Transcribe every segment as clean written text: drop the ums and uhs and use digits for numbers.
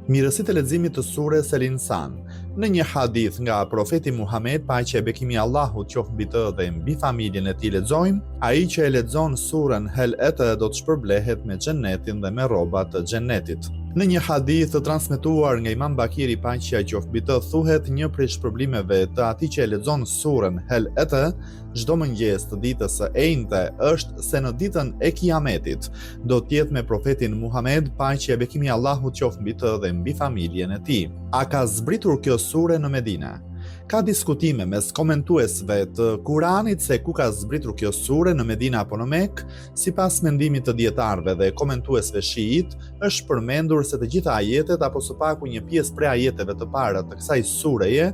Mirësitë e leximit të sures El Insan. Në një hadith nga profeti Muhamed, paqja e bekimi i Allahut qoftë mbi të dhe mbi familjen e tij lexojmë, ai që e lexon suren Hel Ete do të shpërblehet me xhennetin dhe me rroba të xhennetit. Në një hadith të transmetuar nga Imam Bakiri paqja qoftë mbi të thuhet një prej shpërblimeve të atij që e lexon suren Hel Ete çdo mëngjes të ditës së enjte është se në ditën e Kiametit do të jetë me profetin Muhamed, paqja e bekimi i Allahut qoftë mbi të dhe mbi familjen e tij. A ka zbritur kjo sure në Medine? Ka diskutime mes komentuesve të Kuranit se ku ka zbritur kjo sure në Medine apo në Mekë, sipas mendimit të dijetarëve dhe komentuesve shiit, është përmendur se të gjitha ajetet apo së paku një pjesë prej ajeteve të para të kësaj sureje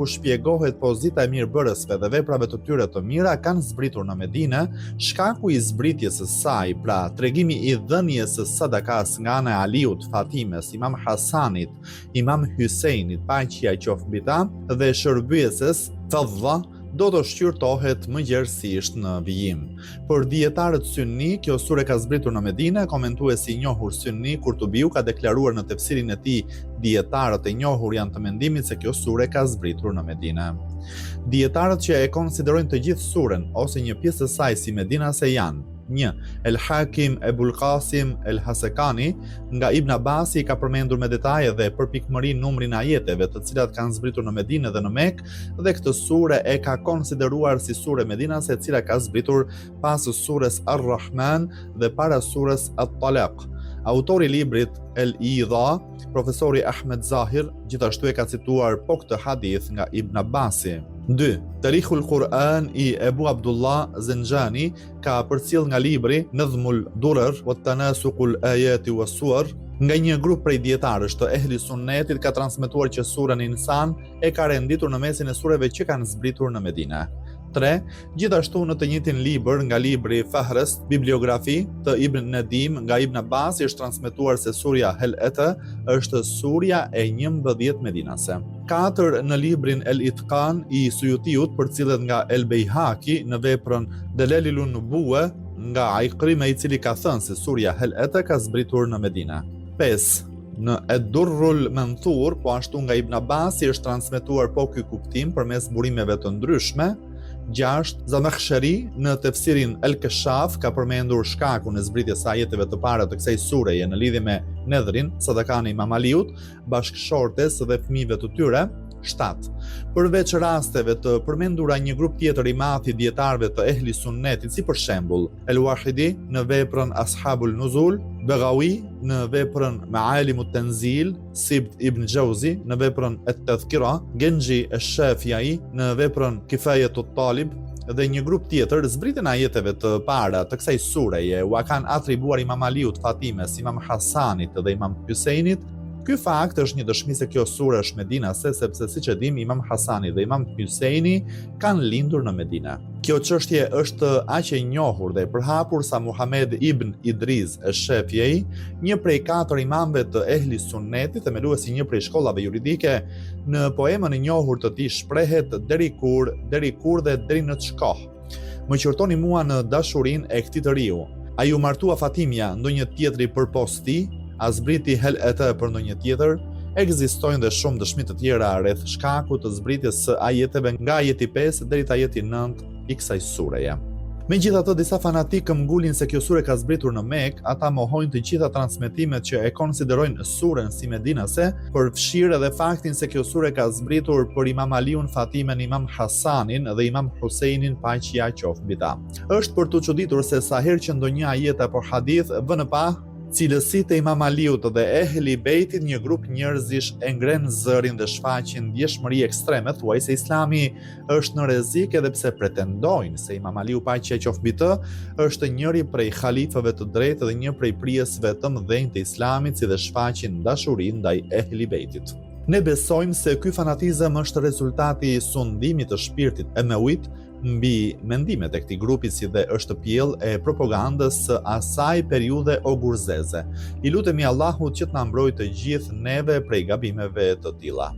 ku shpjegohet pozita e mirëbërësve dhe veprave të tyre të mira kanë zbritur në Medine, shkaku i zbritjes së saj, pra tregimi i dhënies së sadakasë nga ana e Aliut, Fatimes, Imam Hasanit, Imam Hysejnit, paqja qoftë mbi ta, dhe shërbyeses, Fadhla, do të shqyrtohet më gjerësisht në vijim. Për dijetarët synni, kjo sure ka zbritur në Medine, komentuesi i njohur synni Kurtubiu ka deklaruar në tefsirin e tij dijetarët e njohur janë të mendimit se kjo sure ka zbritur në Medine. Dijetarët që e konsiderojnë të gjithë suren ose një pjesë të saj si medinase janë 1. El Hakim Ebul Qasim El Hasekani nga Ibn Abasi ka përmendur me detaje dhe përpikmëri numrin e ajeteve të cilat kanë zbritur në Medinë dhe në Mekë dhe këtë sure e ka konsideruar si sure medinase e cila ka zbritur pas sures Ar-Rahman dhe para sures At-Talaq. Autori i librit El Idha, profesori Ahmed Zahir, gjithashtu e ka cituar po këtë hadith nga Ibn Abbasi. 2. Tarihul Kur'an i Ebu Abdullah Zenxhani ka përcjellë nga libri Nadhmul Durar wa Tanasuqul Ayati was Suwar nga një grup prej dijetarësh të Ehli Sunnetit ka transmetuar që suren Insan e ka renditur në mesin e sureve që kanë zbritur në Medine. 3. Gjithashtu në të njëjtin libër nga libri Fahrest, bibliografi të Ibn Nedim nga Ibn Abbasi është transmetuar se surja Hel Ete është surja e 11 medinase. 4. Në librin El Itkan i Sujutiut përcillet nga El Bejhaki në veprën Delelilun Nubuwe nga Ikrime i cili ka thënë se surja Hel Ete ka zbritur në Medine. 5. Në Ed-Durrul Menthur, po ashtu nga Ibn Abbasi është transmetuar po ky kuptim përmes burimeve të ndryshme. 6. Zamakhshari në tefsirin El Keshaf ka përmendur shkakun e zbritjes së ajeteve të para të kësaj sureje në lidhje me nedhrin, sadakanë e Imam Aliut, bashkëshortes dhe fëmijëve të tyre. 7. Përveç rasteve të përmendura një grup tjetër i madh i dijetarëve të Ehli Sunnetit, si për shembull El Wahidi në veprën Ashabul Nuzul, Begawi në veprën Mealimut Tenzil, Sibt ibn Xhauzi në veprën Et Tadhkira, Genxhi esh Shafi'i në veprën Kifajetut Talib dhe një grup tjetër zbritjen e ajeteve të para të kësaj sureje ua kanë atribuar Imam Aliut, Fatimes, Imam Hasanit dhe Imam Hysejnit. Ky fakt është një dëshmi se kjo sure është medinase, sepse siç e dimë Imam Hasani dhe Imam Hysejni kanë lindur në Medine. Kjo çështje është aq e njohur dhe e përhapur sa Muhamed ibn Idriz esh-Shafi'i, një prej katër imamëve të Ehli Sunnetit, themelues i një prej shkollave juridike, në poemën e njohur të tij shprehet deri kur, deri kur dhe deri në ç'kohë. Më qortoni mua në dashurinë e këtij të riu. A iu martua Fatimja ndonjë tjetri përpos tij? A zbriti Hel Ete për ndonjë tjetër? Ekzistojnë dhe shumë dëshmi të tjera rreth shkakut të zbritjes së ajeteve nga ajeti 5 deri te ajeti 9 i kësaj sureje. Megjithatë, disa fanatikë këmbëngulin se kjo sure ka zbritur në Mekë, ata mohojnë të gjitha transmetimet që e konsiderojnë suren si medinase, përfshirë edhe faktin se kjo sure ka zbritur për Imam Aliun, Fatimen, Imam Hasanin dhe Imam Husejnin, paqja qoftë mbi ta. Është për t'u çuditur se sa herë që ndonjë ajet apo hadith vë në pah cilësitë e Imam Aliut dhe Ehli Bejtit, një grup njerëzish e ngrenë zërin dhe shfaqin ndjeshmëri ekstreme, thuajse Islami është në rrezik edhe pse pretendojnë se Imam Aliu paqja qoftë mbi të, është njëri prej halifëve të drejtë dhe një prej prijësve të mëdhenj të Islamit, si dhe shfaqin dashuri ndaj Ehli Bejtit. Ne besojmë se ky fanatizëm është rezultati i sundimit të shpirtit emeuit mbi mendimet e këtij grupi si dhe është pjellë e propagandës së asaj periudhe ogurzeze. I lutemi Allahut që të na mbrojë të gjithë neve prej gabimeve të tilla.